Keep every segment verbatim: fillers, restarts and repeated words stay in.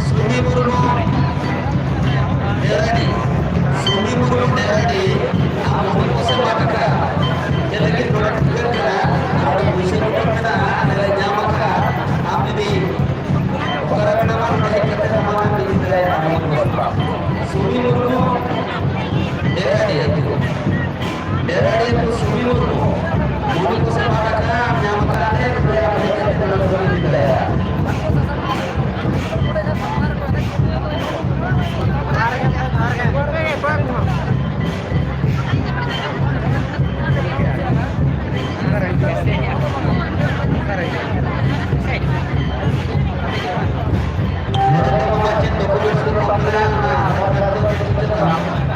ᱥᱩᱢᱤ ᱢᱩᱨᱢᱩ, ᱰᱮᱨᱟᱰᱤ, ᱥᱩᱢᱤ ᱢᱩᱨᱢᱩ, ᱰᱮᱨᱟᱰᱤ, ᱟᱢ ᱢᱚᱬᱮ ᱯᱩᱭᱥᱟᱹ ᱵᱟᱴ ᱠᱟᱜᱼᱟ᱾ ᱪᱮᱫ ᱞᱟᱹᱜᱤᱫ ᱱᱚᱰᱮ ᱴᱷᱤᱠᱟᱹᱜ ᱠᱟᱱᱟ? ᱱᱚᱰᱮ ᱯᱩᱭᱥᱟᱹ ᱵᱟᱴ ᱢᱮᱱᱟᱜᱼᱟ, ᱟᱞᱮ ᱞᱮ ᱧᱟᱢ ᱟᱠᱟᱫᱼᱟ᱾ ᱟᱢ ᱡᱩᱫᱤ ᱚᱠᱟᱨᱮ ᱢᱮᱱᱟᱢᱟ, ᱱᱚᱰᱮ ᱦᱮᱡ ᱠᱟᱛᱮ ᱟᱢ ᱤᱫᱤ ᱫᱟᱲᱮᱭᱟᱜᱼᱟ᱾ ᱥᱩᱢᱤ ᱢᱩᱨᱢᱩ, ᱰᱮᱨᱟᱰᱤ ᱟᱹᱛᱩ᱾ ᱰᱮᱨᱟᱰᱤ ᱟᱹᱛᱩ ᱥᱩᱢᱤ ᱢᱩᱨᱢᱩ᱾ ᱢᱩᱨᱢᱩ ᱠᱚ ᱥᱮᱵᱟ ᱠᱟᱛᱷᱟ ᱧᱟᱢ ᱠᱟᱛᱮ ᱱᱚᱰᱮ ᱟᱯᱮ ᱦᱮᱡ ᱠᱟᱛᱮ ᱱᱚᱰᱮ ᱵᱚᱱ ᱤᱫᱤ ᱫᱟᱲᱮᱭᱟᱜᱼᱟ᱾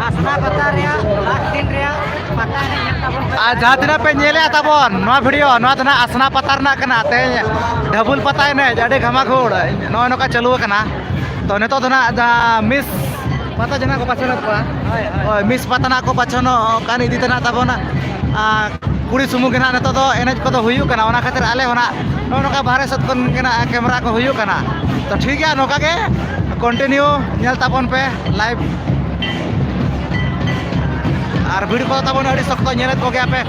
ᱟᱥᱱᱟ ᱯᱟᱛᱟ ᱨᱮᱭᱟᱜ ᱞᱟᱥᱴ ᱫᱤᱱ ᱨᱮᱭᱟᱜ ᱯᱟᱛᱟ ᱮᱱᱮᱡ ᱧᱮᱞ ᱛᱟᱵᱚᱱ ᱯᱮ᱾ ᱟᱨ ᱡᱟᱦᱟᱸ ᱛᱤᱱᱟᱹᱜ ᱯᱮ ᱧᱮᱞᱮᱫᱼᱟ ᱛᱟᱵᱚᱱ ᱱᱚᱣᱟ ᱵᱷᱤᱰᱤᱭᱳ, ᱱᱚᱣᱟ ᱫᱚ ᱱᱟᱦᱟᱜ ᱟᱥᱱᱟ ᱯᱟᱛᱟ ᱨᱮᱱᱟᱜ ᱠᱟᱱᱟ᱾ ᱛᱮᱦᱮᱧ ᱰᱷᱟᱵᱩᱞ ᱯᱟᱛᱟ ᱮᱱᱮᱡ ᱟᱹᱰᱤ ᱜᱷᱟᱢᱟᱜᱷᱳᱲ ᱱᱚᱜᱼᱚᱭ ᱱᱚᱝᱠᱟ ᱪᱟᱹᱞᱩ ᱟᱠᱟᱱᱟ᱾ ᱛᱚ, ᱱᱤᱛᱚᱜ ᱫᱚ ᱱᱟᱦᱟᱜ ᱡᱟᱦᱟᱸ ᱢᱤᱥ ᱯᱟᱛᱟ ᱡᱟᱦᱟᱸ ᱠᱚ ᱯᱟᱪᱷᱚᱱᱮᱫ ᱠᱚᱣᱟ, ᱦᱳᱭ, ᱦᱳᱭ᱾ ᱦᱳᱭ, ᱢᱤᱥ ᱯᱟᱛᱟ ᱱᱟᱦᱟᱜ ᱠᱚ ᱯᱟᱪᱷᱚᱱᱚᱜ ᱠᱟᱱ ᱤᱫᱤ ᱛᱮ ᱱᱟᱦᱟᱜ ᱛᱟᱵᱚᱱ, ᱟᱨ ᱠᱩᱲᱤ ᱥᱩᱢᱩᱝ ᱜᱮ ᱱᱟᱦᱟᱜ ᱱᱤᱛᱚᱜ ᱫᱚ ᱮᱱᱮᱡ ᱠᱚᱫᱚ ᱦᱩᱭᱩᱜ ᱠᱟᱱᱟ᱾ ᱚᱱᱟ ᱠᱷᱟᱹᱛᱤᱨ ᱟᱞᱮ ᱦᱚᱸ ᱱᱟᱦᱟᱜ ᱱᱚᱜᱼᱚ ᱱᱚᱝᱠᱟ ᱵᱟᱦᱨᱮ ᱥᱮᱫ ᱠᱷᱚᱱ ᱜᱮ ᱱᱟᱦᱟᱜ ᱠᱮᱢᱮᱨᱟ ᱠᱚ ᱦᱩᱭᱩᱜ ᱠᱟᱱᱟ᱾ ᱛᱚ, ᱴᱷᱤᱠ ᱜᱮᱭᱟ, ᱱᱚᱝᱠᱟ ᱜᱮ ᱠᱚᱱᱴᱤᱱᱤᱭᱩ ᱧᱮᱞ ᱛᱟᱵᱚᱱ ᱯᱮ ᱞᱟᱭᱤᱵᱷ᱾ ᱟᱨ ᱵᱷᱤᱲ ᱠᱚ ᱛᱟᱵᱚᱱ ᱟᱹᱰᱤ ᱥᱚᱠᱛᱚ, ᱧᱮᱞᱮᱫ ᱠᱚᱜᱮᱭᱟ ᱯᱮ,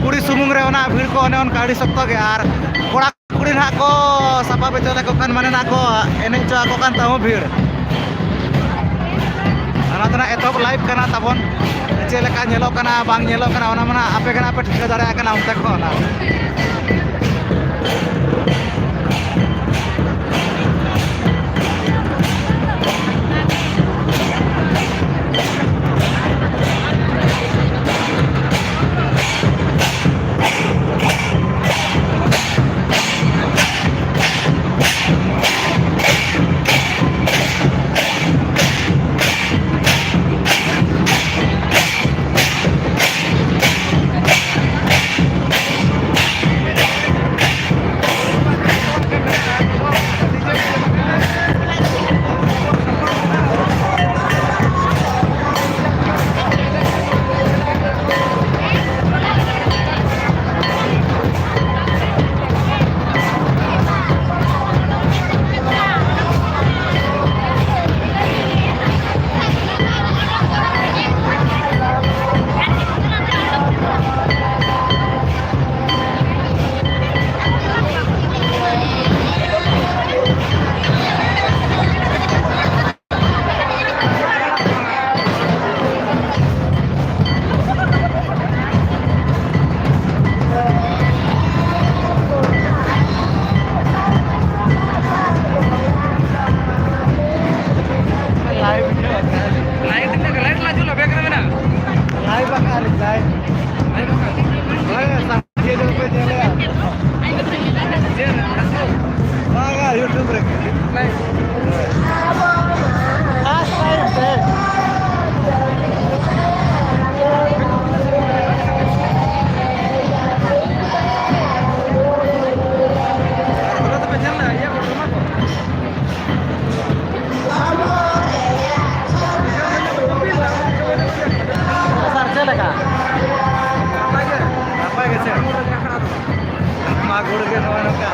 ᱠᱩᱲᱤ ᱥᱩᱢᱩᱝ ᱨᱮ ᱚᱱᱟ ᱵᱷᱤᱲ ᱠᱚ ᱚᱱᱮ ᱚᱱᱠᱟ ᱟᱹᱰᱤ ᱥᱚᱠᱛᱚ ᱜᱮ᱾ ᱟᱨ ᱠᱚᱲᱟ ᱠᱩᱲᱤ ᱱᱟᱦᱟᱜ ᱠᱚ ᱥᱟᱯᱟ ᱵᱮᱪᱚ ᱞᱮᱠᱚ ᱠᱷᱟᱱ, ᱢᱟᱱᱮ ᱱᱟᱦᱟᱜ ᱠᱚ ᱮᱱᱮᱡ ᱦᱚᱪᱚ ᱟᱠᱚ ᱠᱟᱱ ᱛᱟᱵᱚᱱ ᱵᱷᱤᱲ᱾ ᱚᱱᱟ ᱫᱚ ᱱᱟᱦᱟᱜ ᱮᱛᱚᱦᱚᱵ ᱞᱟᱭᱤᱵᱷ ᱠᱟᱱᱟ ᱛᱟᱵᱚᱱ, ᱪᱮᱫ ᱞᱮᱠᱟ ᱧᱮᱞᱚᱜ ᱠᱟᱱᱟ ᱵᱟᱝ ᱧᱮᱞᱚᱜ ᱠᱟᱱᱟ, ᱚᱱᱟ ᱢᱟ ᱱᱟᱦᱟᱜ ᱟᱯᱮ ᱜᱮ ᱱᱟᱦᱟᱜ ᱯᱮ ᱴᱷᱤᱠᱟᱹ ᱫᱟᱲᱮᱭᱟᱜ ᱠᱟᱱᱟ ᱚᱱᱛᱮ ᱠᱷᱚᱱ᱾ ᱥᱟᱨ, ᱪᱮᱫ ᱞᱮᱠᱟ? ᱱᱟᱯᱟᱭ ᱜᱮ ᱥᱮ? ᱢᱟ ᱜᱩᱲ ᱜᱮ ᱱᱚᱜᱼᱚᱭ ᱱᱚᱝᱠᱟ᱾